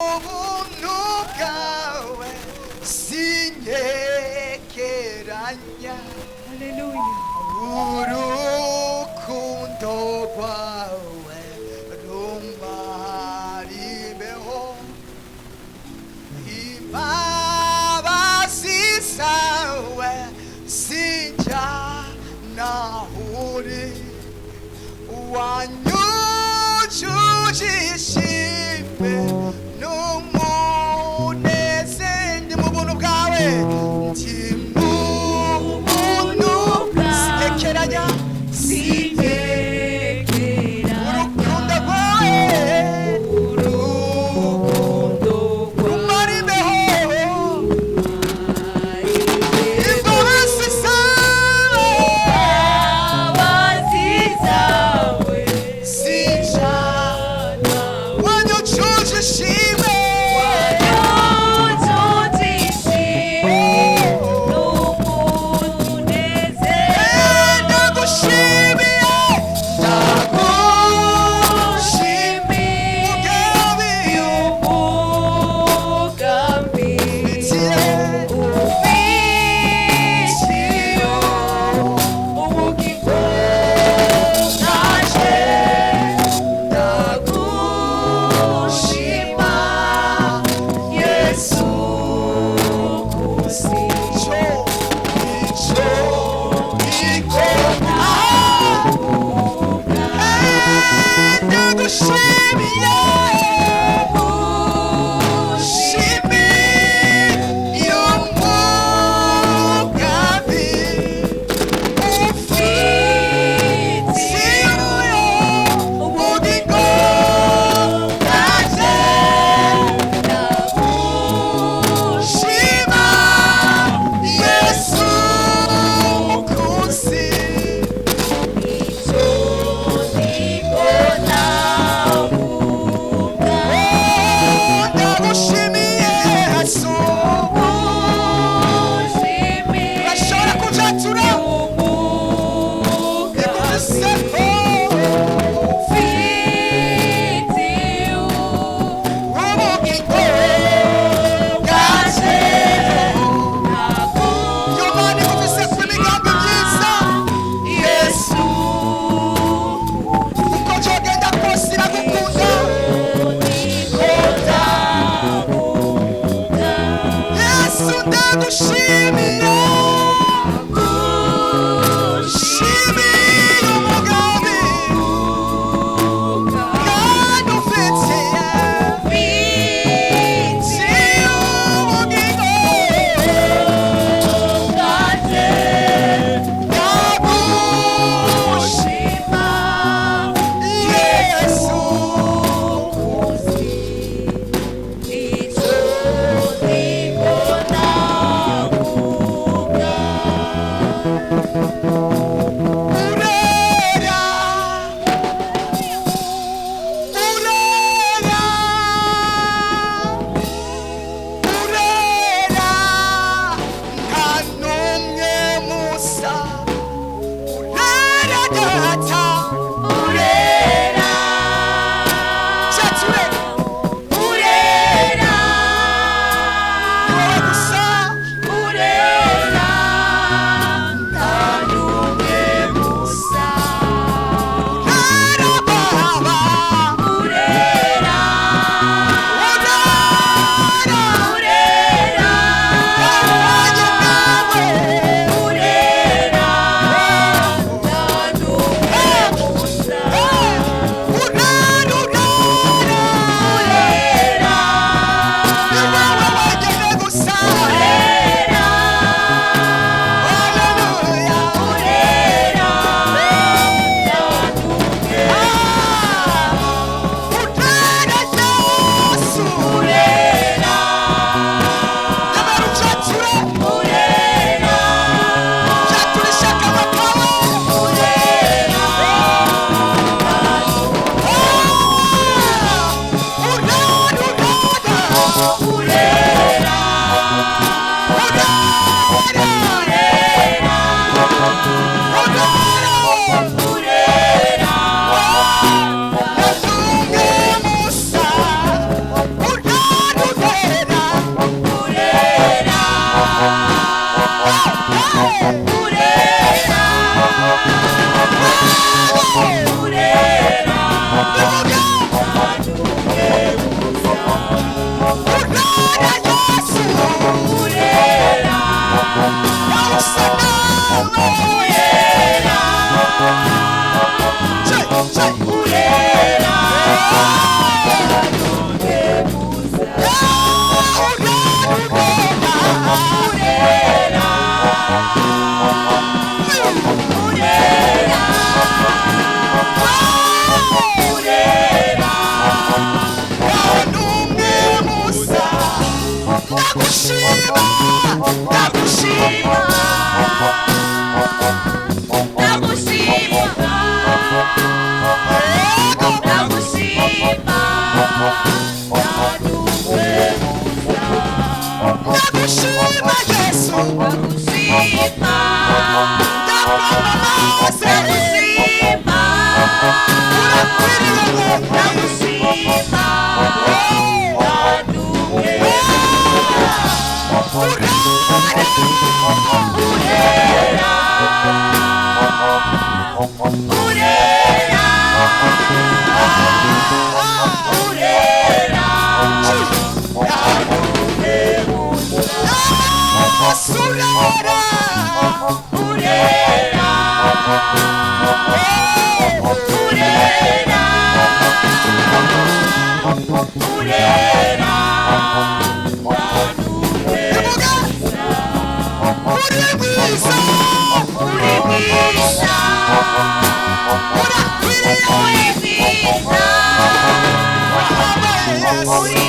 Ubuntu bwawe sinkekeranya. Haleluya. Urukundo rwawe rumaribeho, imbabazi zawe sinjya nahuri, wanyujuje ishimwe n'umunezero. Ndi mu buntu bwawe, ndi mu buntu, sinkekeranya. Urukundo rwawe rumaribeho, imbabazi zawe sinja, wanyujuje ishimwe. Ndagushimiye, ndagushimiye umugambi ufitiye. Ndagushima Yesu kusi. Ico ico ikona. Ndagushimiye, shimiye umugambi ufitiye ubugingo bwanjye. Shima Yesu mukunzi. Ndagushimiye Yesu. Urashobora kujatura ikubiseho ubugingo bwanjye. Yomani ufise ku imigambi myiza Yesu, uko byogenda kose iragukunda. Yesu, ndagushimiye, shimiye umugambi kandi ufitiye ubugingo. Ndagushima Yesu. Urera, urera, urera, nta n'umwe musa. Urera data, urera cyature, Urera, ni wowe gusa. Urera, nta n'umwe musa. Urera baba, Urera, urera, urera, wanjye nawe. Urera, nta n'umwe musa. Urera, urera, Urera, ni wowe wenyine gusa. Urera, Haleluya. Urera, nta n'umwe. Urera Yesu. Urera, Nyamara ucature, urera, ucature ishyaka amakawe. Urera, Urera, urera, urera, urera, urera, urera. Urera, Nta n'umwe musa. Urera. Ndagushima, ndagushima. Ndagushima. Yego. Ndagushima. Ndagushima Yesu. Ndagushima. Ndakwamamaza. Ndagushima. Urakwiriye wowe. Ndagushima. Urara. Urera. Urera. Yesu urara. Urera. Urera. Urera. Ivuga. Uri mwiza. Uri mwiza. Urakwiriye. Uri mwiza. Urahambaye Yesu. Uri